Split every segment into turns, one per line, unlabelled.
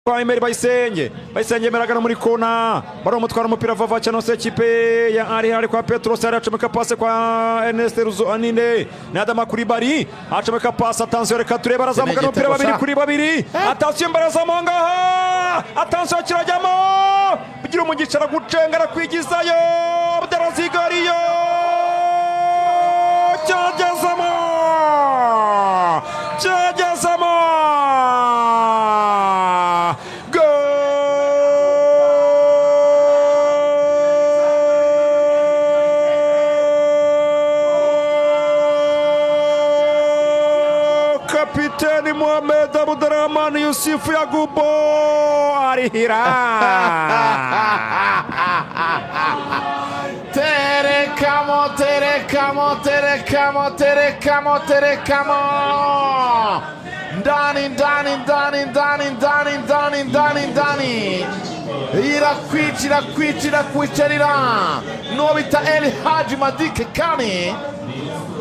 Kwa Emery Bayisenge, Bayisenge meragana muri kona, baramutwara umupira vava cyane se kipe ya Al Hilal kwa Petros, ari acomeka passe kwa Ernest Ruzo Aninde na Adama Coulibaly, acomeka passe, attention, reka turebe, arazamuka umupira babiri kuri babiri, attention, barazamuka ngaha, attention, kirajyamo, bigira umugisha, aragucenga, arakwigizayo, Abdalazigariyo, cyagezemo, cyagezemo. Kapiteni Mohamed Abdurrahman Yusufu Yagubo arihira.
Terekamo, terekamo, terekamo, terekamo, terekamo, ndani, ndani, ndani, ndani, ndani, ndani, ndani, ndani, irakwica, irakwica, irakwicarira. N'uwo bita El Haji Madike Kani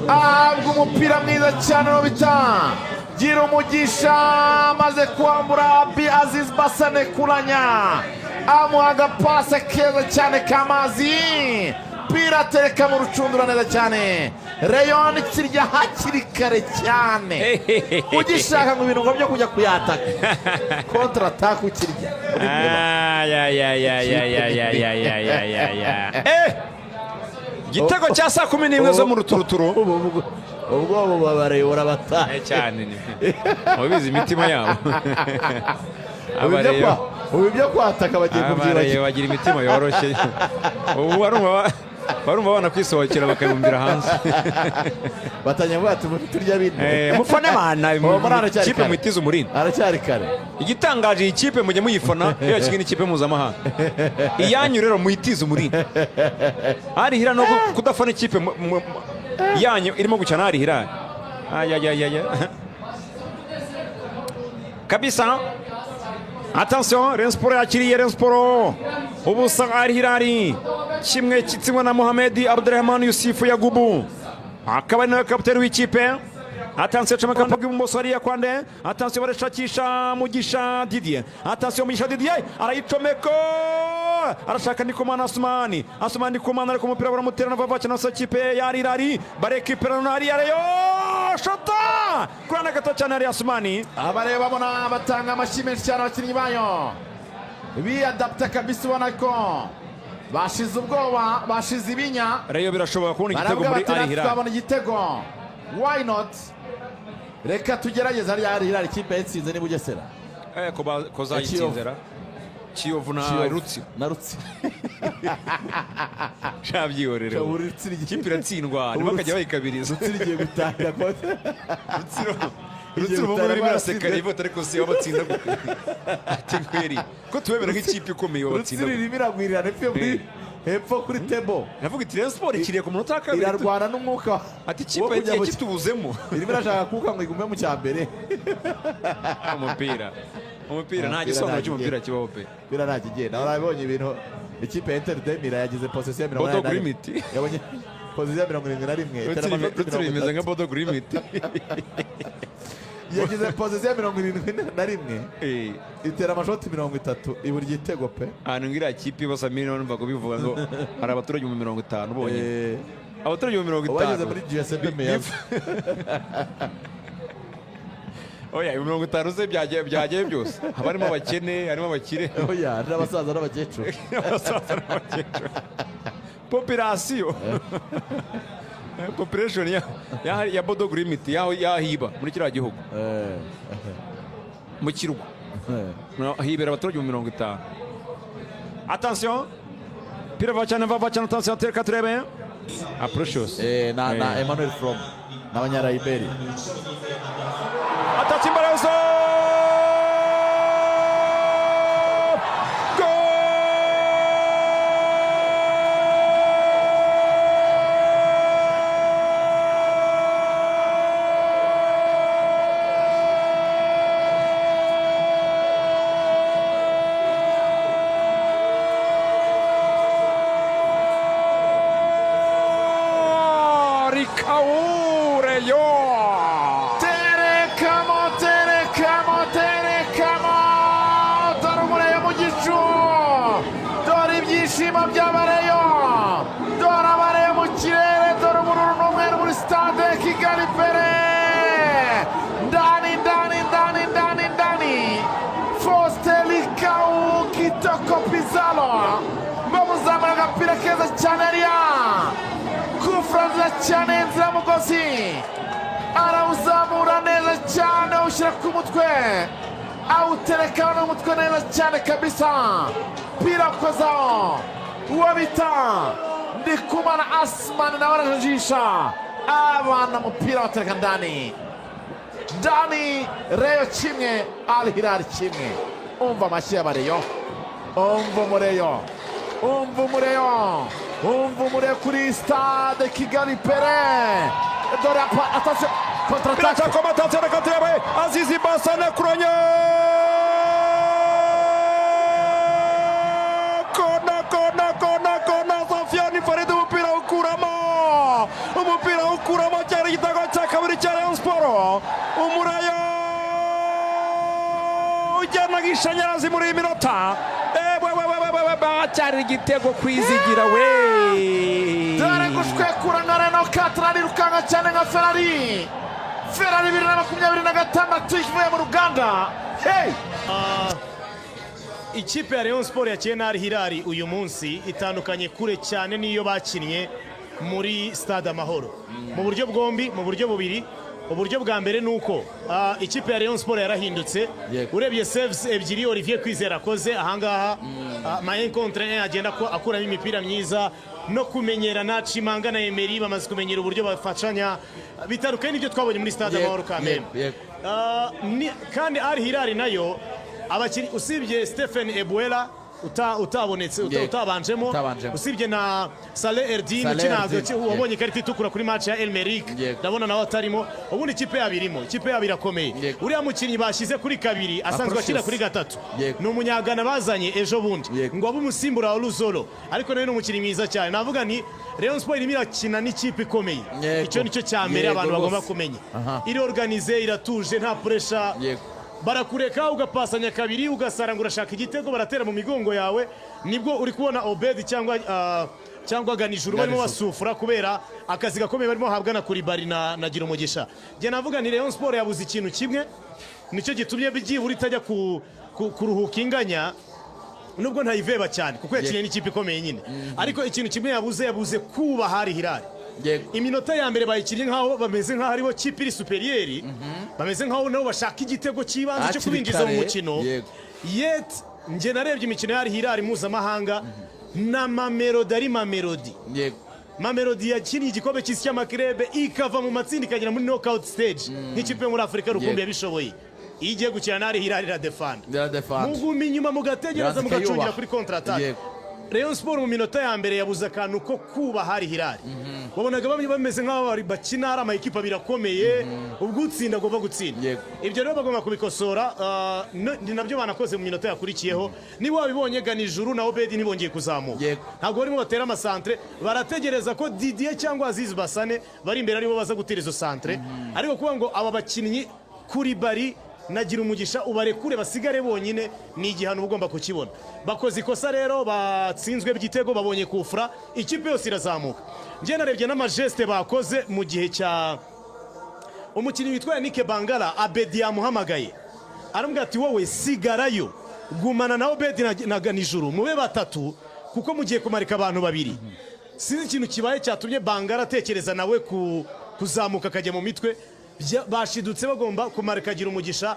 ahabwa umupira mwiza cyane, n'uwo bita Gira Umugisha, amaze kwambura Abi Aziz Basane Kuranya, amuha agapase keza cyane k'amazi, pira atereka mu rucundura neza cyane. Rayon kirya hakiri kare cyane, ugishaka ngo ibintu byo kujya kuyataka, contre-attaque ukirya.
Igitego cya saa 11 zo mu ruturuturu.
Ubwo babareba batahe.
Cyane, mubizi imitima yabo.
Ubu ibyo kwataka bagiye kubyibagirwa.
Bagira imitima yoroshye, ubu barumva banakwisohokera bakabumbira hanze.
Batangiye kuvuga ati turya bine.
Mufane bana
Uwo muri aracyari
ikipe
kare.
mwitize umurindi.
Aracyari kare.
Igitangaje, iyi kipe mujya muyifana iyo yakinnye n'ikipe mpuzamahanga. Iyanyu rero muyitize umurindi. Al Hilal no kudafana ikipe yanyu irimo gukina Al Hilal. Ayayayaya, kabisa. Attention, Rayon Sport yakiriye, Rayon Sport ubusa, Al Hilal kimwe, kitsinwa na Mohamed Abdurrahman Yusufu Yagubu, akaba ari nawe kapiteni w'ikipe. Attention, comeka bw'ibumoso hariya kwande. Attention, barashakisha Mugisha Didier. Attention, Mugisha Didier arayicomeka, arashaka Ndikumana Asumani, Asumani Ndikumana, ariko umupira baramutera na vava cyane se kipe ya Al Hilal, barekipera na hariya Rayon, shota kurana gato cyane hariya Asumani.
Abareba babona batanga amashyi menshi cyane. Abakinnyi bayo biyadapta kabisa, ubona ko bashize ubwoba, bashize ibinya.
Rayon birashoboka kubona igitego
Baravuga
muri
bati
Al
natwe
Hilal.
Twabona igitego, why not? Reka tugerageze. Hariya hari Hilal, ikipe yatsinze ni Bugesera.
Ko zayitsinzera Kiyovu na
Kiyovu.
Rutsiro.
Na Rutsiro.
Shabyihorere.
Ubu Rutsiro
Ikipe iratsindwa ntibakajya bayikabiriza.
Rutsiro igiye gutangira kote.
Rutsiro, Rutsiro ubu ngubu irimo iraseka, rivuta, ariko si wabatsinda gute? Ati kweri ko tubemera nk'ikipe ikomeye, wabatsinda
Rutsiro
gute?
irimo iragwirirana hepfo hepfo kuri table.
Navuga iti Rayon Sport ikiriye ku munota wa kabiri.
Irarwana n'umwuka
Ati
wo
ikipe
kujya
yagiye kitubuzemo.
Irimo irashaka kuka ngo igume mu cya mbere.
Umupira, umupira nta
Umupira
gisobanuro
nta
cy'umupira kibaho pe.
Umupira nta kigenda. Urabonye ibintu ikipe ya Inter de Milan yagize possession ya mirongo
Bodo
inani na rimwe.
Grimiti.
Yabonye possession ya 71, itera
Rutsiro
amashoti
Rutsiro
mirongo
imeze nka
itatu.
Bodo Grimiti.
Yagize possession ya 71, itera amashoti 30, ibura igitego pe.
Ahantu ngiriya kipe basa miliyoni, numvaga bivuga ngo hari abaturage 50,000 bonyine. Abaturage ibihumbi mirongo
Ubageze
itanu
muri Giuseppe Meazza.
Oya, 50,000 se byagiye byose? Haba harimo abakene, harimo abakire.
Oya, n'abasaza n'abakecuru.
Abasaza n'abakecuru. Population ya Bodo Grimiti yaho yahiba muri kiriya gihugu, mu kirwa hibera abaturage 50,000. Attention, pira va cyane, va cyane, attention, reka turebe approche.
Na Emmanuel From n'abanyarayiberi.
Attention, Barazo! Gol! Rikaureyo!
Ibyishimo by'abareyo, dore abareyo mu kirere, dore ubururu n'umweru muri Stade Kigali Pele. Ndani, ndani, ndani, ndani, ndani! Faustin Likau Kitoko Pizalo bamuzamura agapira keza cyane, ariya kufra nziza cyane, inziramugozi, arawuzamura neza cyane, awushyira ku mutwe, awutereka n'umutwe neza cyane kabisa. Pira ukozaho, uwo bita Ndikumana Asmani nawe arajijisha abana, umupira batereka ndani, ndani! Rayon 1, Al Hilal 1. Umva amashyi y'abareyo, umva umureyo, umva umureyo, umva umureyo kuri Stade Kigali Pele. Dore attention, contre-attaque.
Biracyakoma, attention, reka turebe Azizi Basane kuronye kona, kona, kona, kona! Sofiane Farid, umupira ukuramo, umupira ukuramo! Cyari igitego cya kabiri cya Rayon Sport. Umurayo ujyana ishanyarazi muri iyi minota. Ewewewewewe, cyari igitego kwizigira we!
Dore gushwekura nka Renault 4, arirukanka cyane nka Ferrari, Ferrari 2026 ivuye mu ruganda, hey!
Ikipe ya Rayon Sport yakinnye na Al Hilal uyu munsi itandukanye kure cyane n'iyo bakinnye muri Stade Amahoro mu buryo bwombi, mu buryo bubiri. Uburyo bwa mbere ni uko ikipe ya Rayon Sport yarahindutse. Urebye saves ebyiri Olivier Kwizera akoze ahangaha, ma 1 contre 1 agenda akuramo imipira myiza, no kumenyerana, Chimanga na Emery bamaze kumenyera uburyo bafashanya, bitandukanye n'ibyo twabonye muri Stade Amahoro Kamembe. Kandi Al Hilal nayo abakinnyi, usibye Stephen Ebuela utabonetse, utabanjemo,
Utabanjemo.
usibye na Saleh Erdin
Saleh
ukina
Erdin,
wabonye ikarita itukura kuri match ya El Merreikh, ndabona nawe atarimo. Ubundi ikipe yabo irimo, ikipe yabo irakomeye. Uriya mukinnyi bashyize kuri kabiri asanzwe akina
Precious.
kuri gatatu. Ni umunyagana bazanye ejo bundi ngo abe umusimbura wa Luzolo, ariko nawe ni umukinnyi mwiza cyane. Navuga nti Rayon Sport irimo irakina n'ikipe ikomeye. Icyo nicyo cya mbere abantu bagomba kumenya. Iri organisé, iratuje, nta pressure. Barakureka ugapasanya kabiri, ugasara ngo urashaka igitego, baratera mu migongo yawe. Nibwo uri kubona Obedi cyangwa Ganijuru barimo
Ganijuru.
basufura kubera akazi gakomeye barimo bahabwa na Kuribari na Girumugisha. Njye navuga ni Rayon Sport yabuze ikintu kimwe, nicyo gitumye byibura itajya kuruhuka inganya, nubwo ntayiveba cyane kuko yakinnye n'ikipe ikomeye nyine. Ariko ikintu kimwe yabuze, yabuze kubaha Al Hilal. Iminota ya mbere bayikinnye nk'aho bameze nk'aho aribo kipe iri supérieur, bameze nk'aho nabo bashaka igitego cy'ibanze cyo
Hakiri
kubinjiza mu
kare,
mukino. Yet njye narebye imikino ya Al Hilal mpuzamahanga na Mamelodi, ari Mamelodi, Mamelodi yakinnye igikombe cy'isi cy'amakirebe, ikava mu matsinda ikagera muri knockout stage nk'ikipe yo muri Afurika rukumbi yabishoboye. Iyo igiye gukina na Al Hilal, iradefanda.
Iradefanda.
Muguma inyuma, mugategereza,
Iranze
mugacungira
ikayubaha.
kuri contre-attaque. Rayon Sport mu minota ya mbere yabuze akantu ko kubaha Al Hilal. Wabonaga bamwe bameze nk'aho bari bakina ari amakipe abiri akomeye, ubwo utsinda agomba gutsinda. Ibyo rero bagomba kubikosora, ni nabyo banakoze mu minota yakurikiyeho. Niba wabibonye, Ganijuru na Obedi ntibongeye kuzamuka. Ntabwo barimo batera amasantre, barategereza ko Didier cyangwa Aziz Basane bari imbere aribo baza gutera izo santre. Ariko kuvuga ngo aba bakinnyi kuri bari nagira umugisha ubarekure basigare bonyine, ni igihano uba ugomba kukibona. Bakoze ikosa rero, batsinzwe by'igitego, babonye kufura, ikipe yose irazamuka. Njye narebye n'amageste bakoze mu gihe cya umukinnyi witwa Yannick Bangala, Abedi yamuhamagaye aramubwira ati: "Wowe sigarayo, gumana na Obedi na Ganijuru, mube batatu, kuko mugiye kumarika abantu babiri." Sinzi ikintu kibaye cyatumye Bangala atekereza nawe kuzamuka akajya mu mitwe. Bashidutse bagomba kumarika agira umugisha.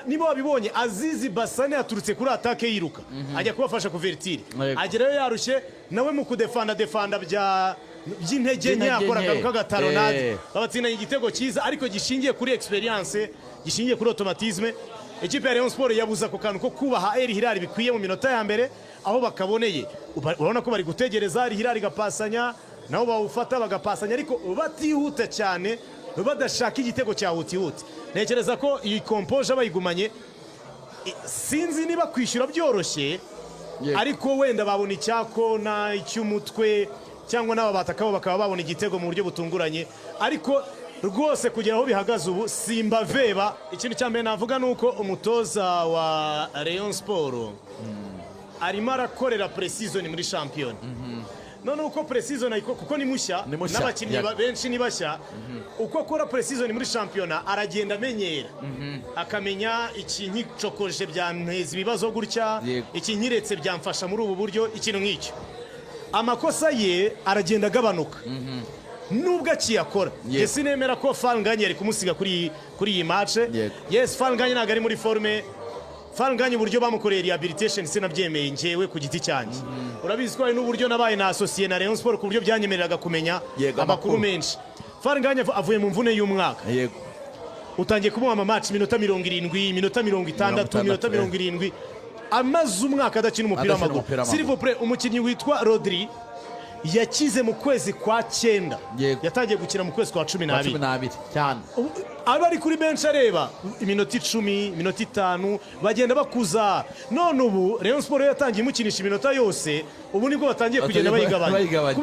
Niba wabibonye, Azizi Basane yaturutse kuri attaque yiruka ajya kubafasha couverture. Agerayo yarushye nawe mu kudefanda defanda bya by'intege nke,
By'intege
akora
nke.
akantu k'agatalonnade, babatsinanye igitego cyiza ariko gishingiye kuri experience, gishingiye kuri automatisme. Ikipe ya Rayon Sport yabuze ako kantu ko kubaha El Hilal bikwiye mu minota ya mbere aho bakaboneye. Urabona ko bari gutegereza El Hilal igapasanya, nabo bawufata bagapasanya, ariko batihuta cyane, badashaka igitego cya hutihuti. Ntekereza ko iyi composure bayigumanye, sinzi niba kwishyura byoroshye, ariko wenda babona icyakona, icy'umutwe, cyangwa n'aba batakabo bakaba babona igitego mu buryo butunguranye. Ariko rwose kugera aho bihagaze ubu simba veba. Ikintu cya mbere navuga ni uko umutoza wa Rayon Sport Arimo arakorera pre-season muri shampiyona. None uko pre-season kuko ni mushya,
Ni mushya,
n'abakinnyi benshi ni bashya, uko akora pre-season muri shampiyona aragenda amenyera, akamenya iki nkicokoje byanteza ibibazo gutya, iki nkiretse byamfasha muri ubu buryo, ikintu nk'icyo. Amakosa ye aragenda agabanuka nubwo akiyakora. Njye sinemera ko Fall Ngagne yari kumusiga kuri iyi match. Yes, Fall Ngagne ntabwo ari muri forme. Fall Ngagne, uburyo bamukoreye rehabilitation sinabyemeye njyewe ku giti cyanjye. Urabizi ko hari n'uburyo nabaye na associé na Rayon Sport ku buryo byanyemereraga kumenya amakuru
amakuru.
menshi. Fall Ngagne avuye mu mvune y'umwaka, utangiye kumuha ama match iminota 70, iminota 60, iminota 70, amaze umwaka adakina umupira
Adakina
w'amaguru.
umupira w'amaguru.
S'il vous plaît, umukinnyi witwa Rodri yakize mu kwezi kwa cyenda, yatangiye gukina mu kwezi kwa cumi
Kwa
n'abiri.
12 cyane.
Aba ari kuri benshi areba iminota 10, iminota 5, bagenda bakuza. None ubu Rayon Sport yatangiye imukinisha iminota yose, ubu nibwo batangiye kugenda bayigabanya.
Bayigabanya.